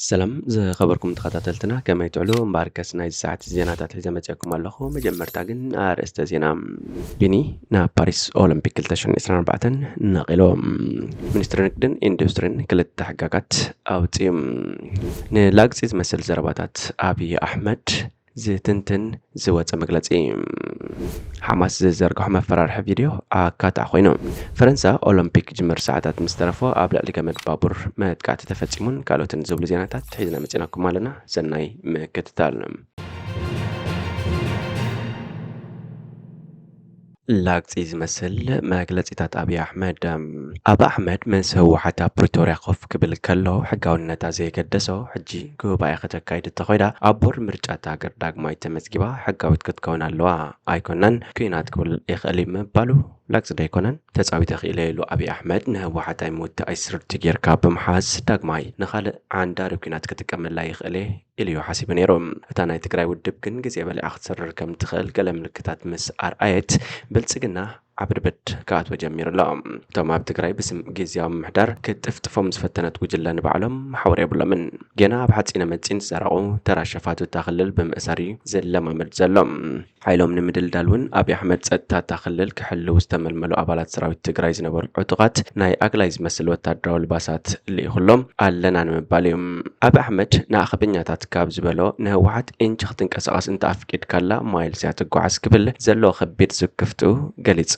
ሰላም ዝኸበርኩም ተኸታተልትና፣ ከመይ ትውዕሉ? እምበኣርከስ ናይዚ ሰዓት ዜናታት ሒዘ መጺኣኩም ኣለኹ። መጀመርታ ግን ኣርእስተ ዜና። ቢኒ ናብ ፓሪስ ኦሎምፒክ ክልተ ሽሕን ዕስራን ኣርባዕተን ነቒሉ። ሚኒስትሪ ንግድን ኢንዱስትሪን ክልተ ሕጋጋት ኣውጺኡ። ንላግጺ ዝመስል ዘረባታት ኣብይ ኣሕመድ ዝትንትን ዝወጸ መግለጺ። ሓማስ ዝዘርግሖ መፈራርሒ ቪድዮ ኣካታዕ ኮይኑ። ፈረንሳ ኦሎምፒክ ክጅምር ሰዓታት ምስ ተረፎ ኣብ ልዕሊ ገመድ ባቡር መጥቃዕቲ ተፈጺሙን ካልኦትን ዝብሉ ዜናታት ሒዝና መጺናኩም ኣለና። ሰናይ ምክትታል። ላግጺ ዝመስል መግለጺታት ኣብይ ኣሕመድ። ኣብይ ኣሕመድ ምስ ህወሓት ኣብ ፕሪቶርያ ኮፍ ክብል ከሎ ሕጋውነታ ዘየገደሶ፣ ሕጂ ጉባኤ ከተካይድ እንተኾይና ኣብ ቦርድ ምርጫ እታ ሃገር ዳግማይ ተመዝጊባ ሕጋዊት ክትከውን ኣለዋ፣ ኣይኮነን ኲናት ክብል ይኽእል እዩ ምባሉ ላግጺ ዶ ኣይኮነን? ተጻዊተ ክኢለ ኢሉ ኣብይ ኣሕመድ ንህወሓት ኣይምውታእ ኣይስርድቲ ጌርካ ብምሓዝ ዳግማይ ንኻልእ ዓንዳሪ ኲናት ክጥቀመላ ይኽእል እየ ኢሉ እዩ ሓሲቡ ነይሩ። እታ ናይ ትግራይ ውድብ ግን ግዜ በሊዓ ክትሰርር ከም ትኽእል ገለ ምልክታት ምስ ኣርኣየት፣ ብልጽግና ዓብድብድ ክኣትዎ ጀሚሩ ኣሎ። እቶም ኣብ ትግራይ ብስም ግዝያዊ ምምሕዳር ክትጥፍጥፎም ዝፈተነት ጉጅለ ንባዕሎም መሓውር የብሎምን። ገና ኣብ ሓፂነ መፂን ዝፀረቑ ተራ ሸፋቱ እታ ክልል ብምእሳር እዩ ዝለማመድ ዘሎ። ሓይሎም ንምድልዳል እውን ኣብይ ኣሕመድ ጸጥታ እታ ክልል ክሕልው ዝተመልመሉ ኣባላት ሰራዊት ትግራይ ዝነበሩ ዕጡቓት ናይ ኣግላይ ዝመስል ወታደራዊ ልባሳት ልኢኹሎም ኣለና ንምባል እዩ። ኣብይ ኣሕመድ ንኣኽብኛታት ካብ ዝበሎ ንህወሓት ኢንች ክትንቀሳቐስ እንተኣፍቂድካላ ማይልስ እያ ትጓዓዝ ክብል ዘለዎ ከቢድ ስክፍትኡ ገሊጹ።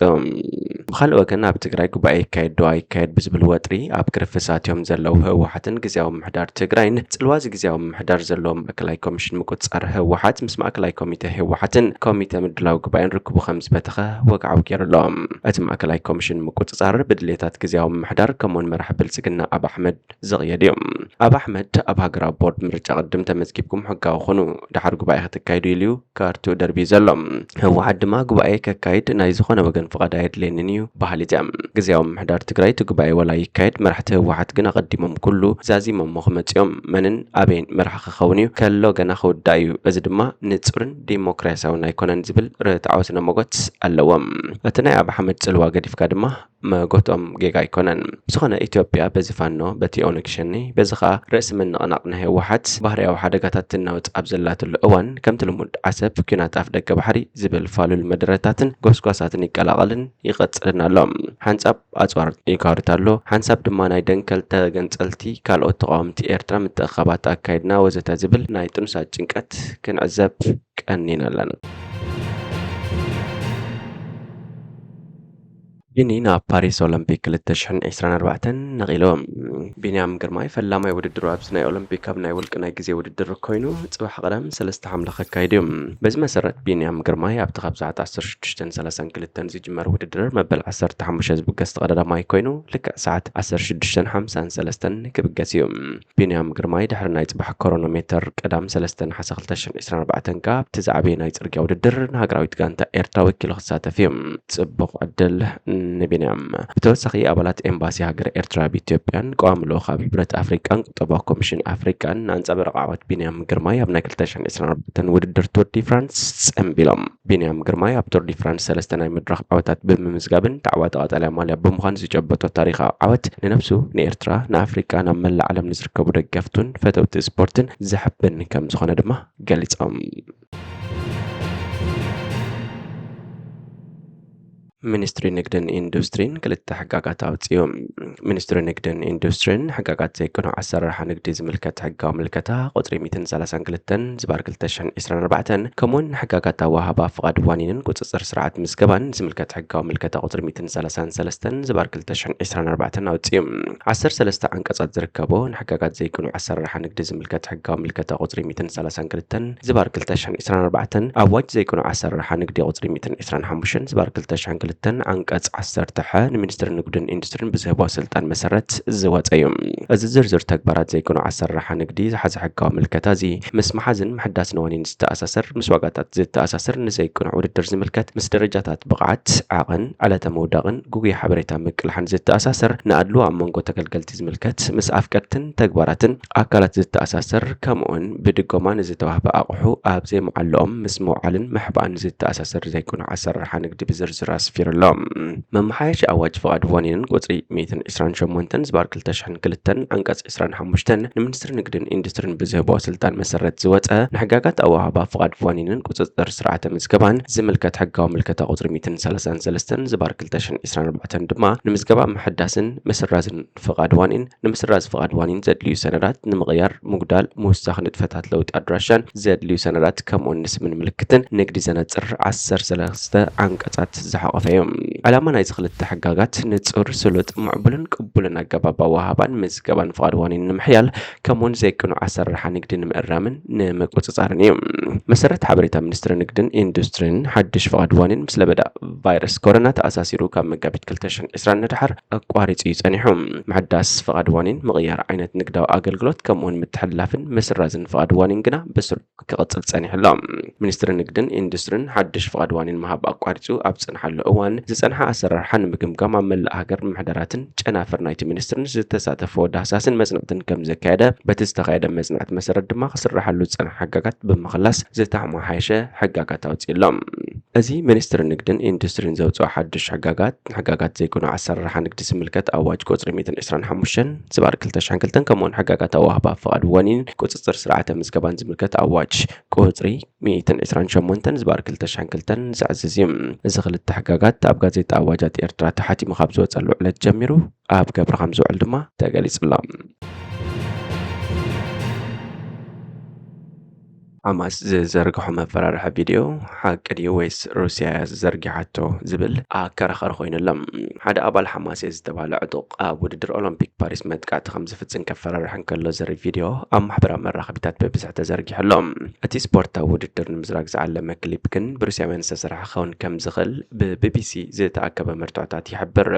ብኻልእ ወገን ኣብ ትግራይ ጉባኤ ይካየድ ዶ ኣይካየድ ብዝብል ወጥሪ ኣብ ክርፍስ ኣትዮም ዘለዉ ህወሓትን ግዝያዊ ምምሕዳር ትግራይን ጽልዋ እዚ ግዝያዊ ምምሕዳር ዘለዎም ማእከላይ ኮሚሽን ምቁጽጻር ህወሓት ምስ ማእከላይ ኮሚተ ህወሓትን ኮሚተ ምድላው ጉባኤን ርክቡ ከም ዝበተኸ ወግዓዊ ገይሩ ኣሎ። እቲ ማእከላይ ኮሚሽን ምቁጽጻር ብድሌታት ግዝያዊ ምምሕዳር ከምኡውን መራሒ ብልጽግና ኣብ ኣሕመድ ዝቕየድ እዩ። ኣብ ኣሕመድ ኣብ ሃገራዊ ቦርድ ምርጫ ቅድም ተመዝጊብኩም ሕጋዊ ኩኑ፣ ድሓር ጉባኤ ክትካይዱ ኢሉ እዩ ካርቱ ደርቢ ዘሎ። ህወሓት ድማ ጉባኤ ከካይድ ናይ ዝኾነ ወገን ፍቓድ ኣየድልየንን እዩ በሃሊት እያ። ግዝያዊ ምምሕዳር ትግራይ እቲ ጉባኤ ወላ ይካየድ፣ መራሕቲ ህወሓት ግን ኣቐዲሞም ኩሉ ዛዚሞሞ ክመፅኦም መንን ኣበይን መራሒ ክኸውን እዩ ከሎ ገና ክውዳእ እዩ። እዚ ድማ ንፁርን ዲሞክራሲያውን ኣይኮነን ዝብል ርትዓዊ ስነ መጎት ኣለዎም። እቲ ናይ ኣብ ኣሕመድ ፅልዋ ገዲፍካ ድማ መጎቶም ጌጋ ኣይኮነን። ብዝኾነ ኢትዮጵያ በዚ ፋኖ፣ በቲ ኦነግ ሸኔ፣ በዚ ኸኣ ርእሲ ምንቕናቕ ናይ ህወሓት ባህርያዊ ሓደጋታት ትናወጽ ኣብ ዘላትሉ እዋን፣ ከምቲ ልሙድ ዓሰብ ኲናት ኣፍ ደገ ባሕሪ ዝብል ፋሉል መደረታትን ጎስጓሳትን ይቀላቐልን ይቐጽልን ኣሎ። ሓንሳብ ኣጽዋር ይጋርድ ኣሎ፣ ሓንሳብ ድማ ናይ ደንከል ተገንጸልቲ፣ ካልኦት ተቓወምቲ ኤርትራ ምትእኽኻባት ኣካይድና ወዘተ ዝብል ናይ ጥኑሳት ጭንቀት ክንዕዘብ ቀኒና ኣለና። ቢኒ ናብ ፓሪስ ኦሎምፒክ ክልተ ሽሕን ዕስራን ኣርባዕተን ነቒሉ። ቢንያም ግርማይ ፈላማይ ውድድሩ ኣብዚ ናይ ኦሎምፒክ ኣብ ናይ ውልቂ ናይ ግዜ ውድድር ኮይኑ፣ ጽባሕ ቀዳም ሰለስተ ሓምለ ከካይድ እዩ። በዚ መሰረት ቢንያም ግርማይ ኣብቲ ካብ ሰዓት ዓሰርተ ሽዱሽተን ሰላሳን ክልተን ዝጅመር ውድድር መበል ዓሰርተ ሓሙሽተ ዝብገስ ተቐዳዳማይ ኮይኑ፣ ልክዕ ሰዓት ዓሰርተ ሽዱሽተን ሓምሳን ሰለስተን ክብገስ እዩ። ቢንያም ግርማይ ድሕሪ ናይ ጽባሕ ክሮኖሜተር ቀዳም ሰለስተ ነሓሰ ክልተ ሽሕን ዕስራን ኣርባዕተን ከኣ ኣብቲ ዝዓበየ ናይ ጽርግያ ውድድር ንሃገራዊት ጋንታ ኤርትራ ወኪሉ ክሳተፍ እዩ። ጽቡቕ ዕድል ንቢንያም። ብተወሳኺ ኣባላት ኤምባሲ ሃገረ ኤርትራ ኣብ ኢትዮጵያን ቀዋሚ ልኡኽ ኣብ ሕብረት ኣፍሪቃን ቁጠባዊ ኮሚሽን ኣፍሪቃን ንኣንጻባራቒ ዓወት ቢንያም ግርማይ ኣብ ናይ ክልተ ሽሕን ዕስራን ኣርባዕተን ውድድር ቱር ዲ ፍራንስ ጸንቢሎም። ቢንያም ግርማይ ኣብ ቱር ዲ ፍራንስ ሰለስተ ናይ ምድራኽ ዓወታት ብምምዝጋብን ተዓዋቲ ቀጠልያ ማልያ ብምዃን ዝጨበጦ ታሪኻዊ ዓወት ንነብሱ፣ ንኤርትራ፣ ንኣፍሪቃ፣ ናብ መላእ ዓለም ንዝርከቡ ደገፍቱን ፈተውቲ ስፖርትን ዘሐብን ከም ዝኾነ ድማ ገሊጾም። ሚኒስትሪ ንግድን ኢንዱስትሪን ክልተ ሕጋጋት ኣውጺኡ። ሚኒስትሪ ንግድን ኢንዱስትሪን ሕጋጋት ዘይቅኑዕ ኣሰራርሓ ንግዲ ዝምልከት ሕጋዊ ምልከታ ቁጽሪ ሚእትን ሰላሳን ክልተን ዝባር ክልተ ሽሕን ዕስራን ኣርባዕተን፣ ከምኡውን ሕጋጋት ኣወሃህባ ፍቓድ ዋኒንን ቁጽጽር ስርዓት ምዝገባን ዝምልከት ሕጋዊ ምልከታ ቁጽሪ ሚእትን ሰላሳን ሰለስተን ዝባር ክልተ ሽሕን ዕስራን ኣርባዕተን ኣውጺኡ። ዓሰርተ ሰለስተ ዓንቀጻት ዝርከቦ ንሕጋጋት ዘይቅኑዕ ኣሰራርሓ ንግዲ ዝምልከት ሕጋዊ ምልከታ ቁጽሪ ሚእትን ሰላሳን ክልተን ዝባር ክልተ ሽሕን ዕስራን ኣርባዕተን፣ ኣዋጅ ዘይቅኑዕ ኣሰራርሓ ንግዲ ቁጽሪ ሚእትን ዕስራን ሓሙሽተን ዝባር ክልተ ሽሕን ክልተን ዓንቀጽ ዓሰርተ ሐ ንሚኒስትሪ ንግድን ኢንዱስትሪን ብዝህቦ ስልጣን መሰረት ዝወጸ እዩ። እዚ ዝርዝር ተግባራት ዘይቅኑዕ ኣሰራርሓ ንግዲ ዝሓዘ ሕጋዊ ምልከታ እዚ ምስ መሓዝን ምሕዳስ ንዋኒን ዝተኣሳሰር፣ ምስ ዋጋታት ዝተኣሳሰር፣ ንዘይቅኑዕ ውድድር ዝምልከት፣ ምስ ደረጃታት ብቕዓት፣ ዓቐን፣ ዕለተ ምውዳቕን ግጉይ ሓበሬታ ምቅላሕን ዝተኣሳሰር፣ ንኣድልዎ ኣብ መንጎ ተገልገልቲ ዝምልከት፣ ምስ ኣፍቀድትን ተግባራትን ኣካላት ዝተኣሳሰር፣ ከምኡውን ብድጎማ ንዝተዋህበ ኣቑሑ ኣብ ዘይምዓለኦም ምስ ምውዓልን ምሕባእን ዝተኣሳሰር ዘይቅኑዕ ኣሰራርሓ ንግዲ ብዝርዝር ኣስፊ ኣስፊሩ ኣሎ። መመሓየሺ ኣዋጅ ፍቓድ ዋኒንን ቁጽሪ ሚእትን ዕስራን ሸሞንተን ዝባር ክልተ ሽሕን ክልተን ዓንቀጽ ዕስራን ሓሙሽተን ንሚኒስትሪ ንግድን ኢንዱስትሪን ብዝህቦ ስልጣን መሰረት ዝወጸ፣ ንሕጋጋት ኣወሃህባ ፍቓድ ዋኒንን ቁጽጽር ስርዓተ ምዝገባን ዝምልከት ሕጋዊ ምልከታ ቁጽሪ ሚእትን ሰላሳን ሰለስተን ዝባር ክልተ ሽሕን ዕስራን ኣርባዕተን ድማ ንምዝገባ ምሕዳስን ምስራዝን ፍቓድ ዋኒን፣ ንምስራዝ ፍቓድ ዋኒን ዘድልዩ ሰነዳት፣ ንምቕያር፣ ምጉዳል፣ ምውሳኽ ንጥፈታት ለውጢ ኣድራሻን ዘድልዩ ሰነዳት፣ ከምኡውን ንስምን ምልክትን ንግዲ ዘነጽር ዓሰርተ ሰለስተ ዓንቀጻት ዝሓቖፈ እዩ። ዕላማ ናይዚ ክልተ ሕጋጋት ንጹር፣ ስሉጥ፣ ምዕቡልን ቅቡልን ኣገባብ ኣወሃህባን ምዝገባን ፍቓድ ዋኒን ንምሕያል፣ ከምኡውን ዘይቅኑዕ ኣሰራርሓ ንግዲ ንምእራምን ንምቁጽጻርን እዩ። መሰረት ሓበሬታ ሚኒስትሪ ንግድን ኢንዱስትሪን፣ ሓድሽ ፍቓድ ዋኒን ምስ ለበዳ ቫይረስ ኮሮና ተኣሳሲሩ ካብ መጋቢት ክልተ ሽሕን ዕስራን ንድሓር ኣቋሪጹ እዩ ጸኒሑ። ምሕዳስ ፍቓድ ዋኒን፣ ምቕያር ዓይነት ንግዳዊ ኣገልግሎት፣ ከምኡውን ምትሕልላፍን ምስራዝን ፍቓድ ዋኒን ግና ብስሩዕ ክቕጽል ጸኒሑ ኣሎ። ሚኒስትሪ ንግድን ኢንዱስትሪን ሓድሽ ፍቓድ ዋኒን ምሃብ ኣቋሪጹ ኣብ ዝጸንሓሉ እዋን፣ ዝጸንሐ ኣሰራርሓ ንምግምጋም ኣብ መላእ ሃገር ምምሕዳራትን ጨናፍር ናይቲ ሚኒስትሪን ዝተሳተፍዎ ዳህሳስን መጽናዕትን ከም ዘካየደ፣ በቲ ዝተኻየደ መጽናዕቲ መሰረት ድማ ክስራሓሉ ዝጸንሐ ሕጋጋት ብምኽላስ ዝተመሓየሸ ሕጋጋት ኣውጺኡ ኣሎ። እዚ ሚኒስትሪ ንግድን ኢንዱስትሪን ዘውጽኦ ሓድሽ ሕጋጋት፣ ንሕጋጋት ዘይቅኑዕ ኣሰራርሓ ንግዲ ዝምልከት ኣዋጅ ቁጽሪ ሚእትን ዕስራን ሓሙሽተን ዝባር ክልተ ሽሕን ክልተን፣ ከምኡውን ሕጋጋት ኣወሃህባ ፍቓድ ዋኒን ቁጽጽር ስርዓተ ምዝገባን ዝምልከት ኣዋጅ ቁጽሪ ሚእትን ዕስራን ሸሞንተን ዝባር ክልተ ሽሕን ክልተን ዘዕዝዝ እዩ። እዚ ክልተ ሕጋጋት ኣብ ጋዜጣ ኣዋጃት ኤርትራ ተሓቲሙ ካብ ዝወጸሉ ዕለት ጀሚሩ ኣብ ግብሪ ከም ዝውዕል ድማ ተገሊጹ ኣሎ። ሓማስ ዝዘርግሖ መፈራርሒ ቪድዮ ሓቂ ድዩ ወይስ ሩስያ እያ ዘርጊሓቶ ዝብል ኣከራኻሪ ኮይኑ ኣሎ። ሓደ ኣባል ሓማስ እየ ዝተባህለ ዕጡቕ ኣብ ውድድር ኦሎምፒክ ፓሪስ መጥቃዕቲ ከም ዝፍጽም ከፈራርሕ እንከሎ ዘርኢ ቪድዮ ኣብ ማሕበራዊ መራኸቢታት ብብዝሒ ተዘርጊሑ ኣሎ። እቲ ስፖርታዊ ውድድር ንምዝራግ ዝዓለመ ክሊፕ ግን ብሩስያውያን ዝተሰርሐ ክኸውን ከም ዝኽእል ብቢቢሲ ዝተኣከበ መርትዖታት ይሕብር።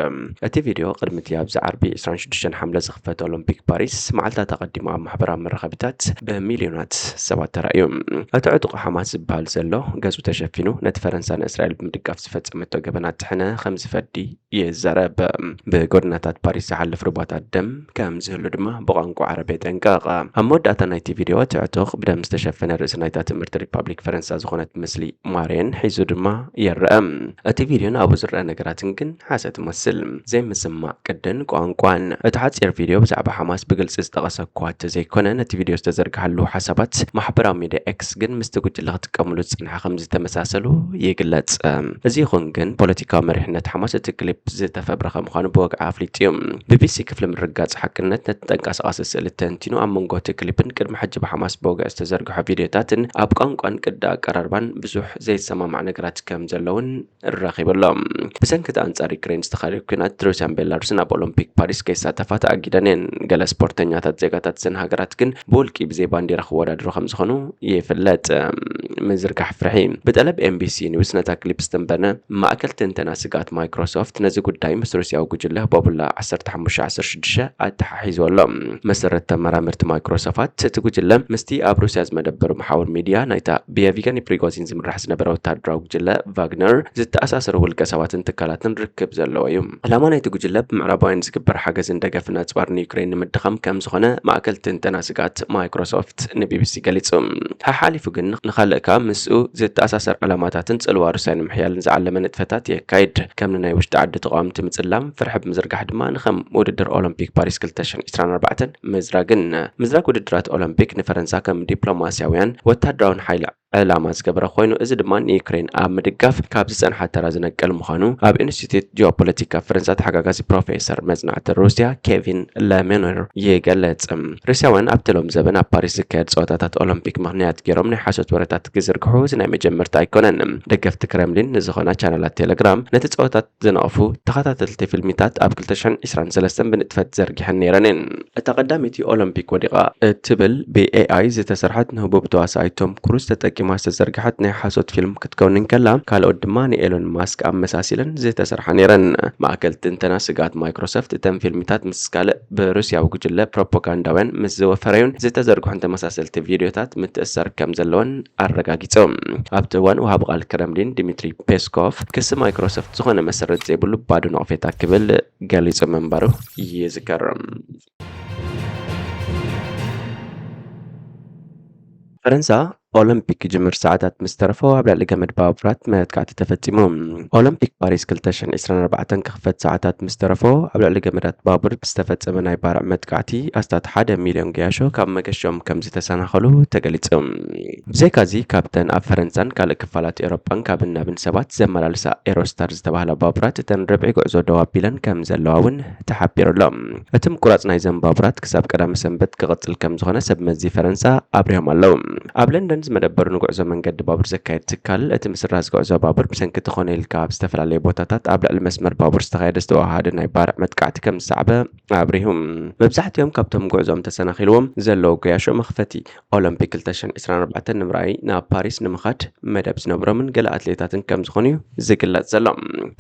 እቲ ቪድዮ ቅድሚ እቲ ኣብዚ ዓርቢ ዕስራን ሽዱሽተን ሓምለ ዝኽፈት ኦሎምፒክ ፓሪስ መዓልታት ኣቐዲሙ ኣብ ማሕበራዊ መራኸቢታት ብሚልዮናት ሰባት ተራእዩ። እቲ ዕጡቕ ሓማስ ዝበሃል ዘሎ ገጹ ተሸፊኑ ነቲ ፈረንሳ ንእስራኤል ብምድጋፍ ዝፈጸመቶ ገበናት ጥሕነ ከም ዝፈዲ ይዛረብ። ብጎደናታት ፓሪስ ዝሓልፍ ሩባታት ደም ከም ዝህሉ ድማ ብቋንቋ ዓረብ የጠንቅቕ። ኣብ መወዳእታ ናይቲ ቪድዮ እቲ ዕጡቕ ብደም ዝተሸፈነ ርእሲ ናይታ ትምህርቲ ሪፓብሊክ ፈረንሳ ዝኾነት ምስሊ ማርየን ሒዙ ድማ ይረአ። እቲ ቪድዮን ኣብኡ ዝረአ ነገራትን ግን ሓሰት ይመስል። ዘይምስማዕ ቅድን ቋንቋን። እቲ ሓጺር ቪድዮ ብዛዕባ ሓማስ ብግልጺ ዝጠቐሰ እኳ እንተዘይኮነ፣ ነቲ ቪድዮ ዝተዘርግሓሉ ሓሳባት ማሕበራዊ ሚድያ ኤክስ ግን ምስቲ ጉጅለ ክጥቀምሉ ዝጸንሐ ከም ዝተመሳሰሉ ይግለጽ። እዚ ይኹን ግን፣ ፖለቲካዊ መሪሕነት ሓማስ እቲ ክሊፕ ዝተፈብረኸ ምዃኑ ብወግዒ ኣፍሊጡ እዩ። ቢቢሲ ክፍሊ ምርግጋጽ ሓቅነት ነቲ ተንቀሳቓሲ ስእሊ ተንቲኑ፣ ኣብ መንጎ እቲ ክሊፕን ቅድሚ ሕጂ ብሓማስ ብወግዒ ዝተዘርግሑ ቪድዮታትን ኣብ ቋንቋን ቅዲ ኣቀራርባን ብዙሕ ዘይሰማማዕ ነገራት ከም ዘለውን ረኺቡ ኣሎ። ብሰንኪ እቲ ኣንጻር ዩክሬን ዝተኻየደ ኲናት፣ ሩስያን ቤላሩስን ኣብ ኦሎምፒክ ፓሪስ ከይሳተፋ ተኣጊደን እየን። ገለ ስፖርተኛታት ዜጋታት እዘን ሃገራት ግን ብውልቂ ብዘይ ባንዲራ ክወዳደሩ ከም ዝኾኑ ይፍለጥ። ምዝርጋሕ ፍርሒ። ብጠለብ ኤምቢሲ ኒውስ ነታ ክሊፕ ዝተንበነ ማእከል ትንተና ስግኣት ማይክሮሶፍት ነዚ ጉዳይ ምስ ሩስያዊ ጉጅለ ህቦቡላ ዓሰርተ ሓሙሽተ ዓሰርተ ሽዱሽተ ኣተሓሒዝዎ ኣሎ። መሰረት ተመራመርቲ ማይክሮሶፍት፣ እቲ ጉጅለ ምስቲ ኣብ ሩስያ ዝመደበሩ መሓውር ሚድያ ናይታ ብየቪገኒ ፕሪጎዚን ዝምራሕ ዝነበረ ወታደራዊ ጉጅለ ቫግነር ዝተኣሳሰሩ ውልቀ ሰባትን ትካላትን ርክብ ዘለዎ እዩ። ዕላማ ናይቲ ጉጅለ ብምዕራባውያን ዝግበር ሓገዝን ደገፍን ኣጽዋር ንዩክሬን ንምድኻም ከም ዝኾነ ማእከል ትንተና ስግኣት ማይክሮሶፍት ንቢቢሲ ገሊጹ። ሓሓሊፉ ግን ንኻልእ ከኣ ምስኡ ዝተኣሳሰር ዕላማታትን ጽልዋ ሩስያ ንምሕያልን ዝዓለመ ንጥፈታት የካይድ። ከም ንናይ ውሽጢ ዓዲ ተቓወምቲ ምጽላም፣ ፍርሒ ብምዝርጋሕ ድማ ንኸም ውድድር ኦሎምፒክ ፓሪስ ክልተ ሽሕን ዕስራን ኣርባዕተን ምዝራግን። ምዝራግ ውድድራት ኦሎምፒክ ንፈረንሳ ከም ዲፕሎማስያውያን ወታደራውን ሓይሊ ዕላማ ዝገበረ ኮይኑ፣ እዚ ድማ ንዩክሬን ኣብ ምድጋፍ ካብ ዝጸንሓ ተራ ዝነቅል ምዃኑ ኣብ ኢንስቲትዩት ጂኦፖለቲካ ፈረንሳ ተሓጋጋዚ ፕሮፌሰር መጽናዕቲ ሩስያ ኬቪን ለሜኖር ይገልጽ። ሩስያውያን ኣብቲ ሎም ዘበን ኣብ ፓሪስ ዝካየድ ጸወታታት ኦሎምፒክ ምኽንያት ገይሮም ናይ ሓሶት ወረታት ክዝርግሑ እዚ ናይ መጀመርታ ኣይኮነን። ደገፍቲ ክረምሊን ንዝኾና ቻነላት ቴሌግራም ነቲ ጸወታት ዝነቕፉ ተኸታተልቲ ፊልሚታት ኣብ ክልተ ሽሕን ዕስራን ሰለስተን ብንጥፈት ዘርጊሐን ነይረን እየን። እታ ቀዳመይቲ ኦሎምፒክ ወዲቓ እትብል ብኤኣይ ዝተሰርሐት ንህቡብ ተዋሳኣይ ቶም ክሩዝ ተጠቂማ ዝተዘርግሐት ናይ ሓሶት ፊልም ክትከውን እንከላ፣ ካልኦት ድማ ንኤሎን ማስክ ኣመሳሲለን ዝተሰርሓ ነይረን። ማእከል ትንተና ስግኣት ማይክሮሶፍት እተን ፊልሚታት ምስ ካልእ ብሩስያዊ ጉጅለ ፕሮፓጋንዳውያን ምስ ዝወፈረዩን ዝተዘርግሑን ተመሳሰልቲ ቪድዮታት ምትእስሳር ከም ዘለወን ኣረጋጊጹ። ኣብቲ እዋን ወሃቢ ቃል ክረምሊን ዲሚትሪ ፔስኮቭ ክሲ ማይክሮሶፍት ዝኾነ መሰረት ዘይብሉ ባዶ ነቕፌታ ክብል ገሊጹ ምንባሩ ይዝከር። ፈረንሳ ኦሎምፒክ ክጅምር ሰዓታት ምስ ተረፎ ኣብ ልዕሊ ገመድ ባቡራት መጥቃዕቲ ተፈጺሙ። ኦሎምፒክ ፓሪስ ክልተ ሽሕን ዕስራን ኣርባዕተን ክኽፈት ሰዓታት ምስ ተረፎ ኣብ ልዕሊ ገመዳት ባቡር ብዝተፈጸመ ናይ ባርዕ መጥቃዕቲ ኣስታት ሓደ ሚልዮን ገያሾ ካብ መገሾም ከም ዝተሰናኸሉ ተገሊጹ። ብዘይካዚ ካብተን ኣብ ፈረንሳን ካልእ ክፋላት ኤውሮጳን ካብን ናብን ሰባት ዘመላልሳ ኤሮስታር ዝተባህላ ባቡራት እተን ርብዒ ጉዕዞ ደው ኣቢለን ከም ዘለዋ እውን ተሓቢሩ ኣሎ። እቲ ምቁራጽ ናይዘን ባቡራት ክሳብ ቀዳመ ሰንበት ክቕጽል ከም ዝኾነ ሰብ መዚ ፈረንሳ ኣብሪሆም ኣለዉ። ኣብ ለንደን ዝመደበሩ ንጉዕዞ መንገዲ ባቡር ዘካየድ ትካል እቲ ምስራዝ ጉዕዞ ባቡር ብሰንኪ ተኾነ ኢልካ ኣብ ዝተፈላለዩ ቦታታት ኣብ ልዕሊ መስመር ባቡር ዝተኻየደ ዝተዋሃደ ናይ ባርዕ መጥቃዕቲ ከም ዝሰዓበ ኣብሪሁ። መብዛሕትኦም ካብቶም ጉዕዞም ተሰናኺልዎም ዘለዉ ገያሾ መኽፈቲ ኦሎምፒክ ክልተ ሽሕን ዕስራን ኣርባዕተን ንምርኣይ ናብ ፓሪስ ንምኻድ መደብ ዝነብሮምን ገለ ኣትሌታትን ከም ዝኾኑ እዩ ዝግለጽ ዘሎ።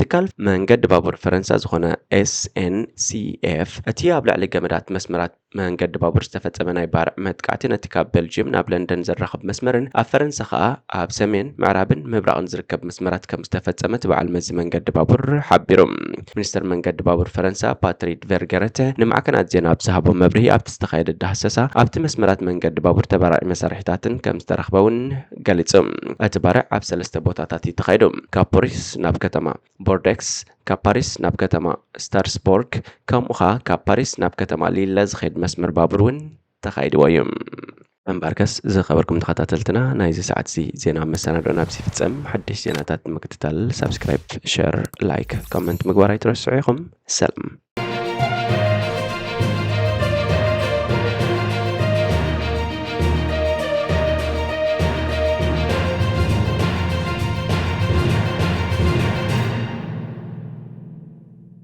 ትካል መንገዲ ባቡር ፈረንሳ ዝኾነ ኤስኤንሲኤፍ እቲ ኣብ ልዕሊ ገመዳት መስመራት መንገዲ ባቡር ዝተፈጸመ ናይ ባርዕ መጥቃዕቲ ነቲ ካብ ቤልጅየም ናብ ለንደን ዘራኽብ መስመርን ኣብ ፈረንሳ ኸኣ ኣብ ሰሜን ምዕራብን ምብራቕን ዝርከብ መስመራት ከም ዝተፈጸመ እቲ በዓል መዚ መንገዲ ባቡር ሓቢሩ። ሚኒስተር መንገዲ ባቡር ፈረንሳ ፓትሪድ ቨርገረተ ንማዕከናት ዜና ኣብ ዝሃቦ መብርሂ ኣብቲ ዝተኻየደ ዳህሰሳ ኣብቲ መስመራት መንገዲ ባቡር ተባራዒ መሳርሒታትን ከም ዝተረኽበ እውን ገሊጹ። እቲ ባርዕ ኣብ ሰለስተ ቦታታት እዩ ተኻይዱ። ካብ ፖሪስ ናብ ከተማ ቦርደክስ፣ ካብ ፓሪስ ናብ ከተማ ስታርስቦርግ፣ ከምኡ ኸኣ ካብ ፓሪስ ናብ ከተማ ሊለ ዝኸይድ መስመር ባቡር እውን ተኻይድዎ እዩ። እምበርከስ ዝኸበርኩም ተኸታተልትና ናይዚ ሰዓት እዚ ዜና መሰናዶና ኣብዚ ይፍጸም። ሓድሽ ዜናታት ንምክትታል ሳብስክራይብ፣ ሸር፣ ላይክ፣ ኮመንት ምግባር ኣይትረስዑ ኢኹም። ሰላም።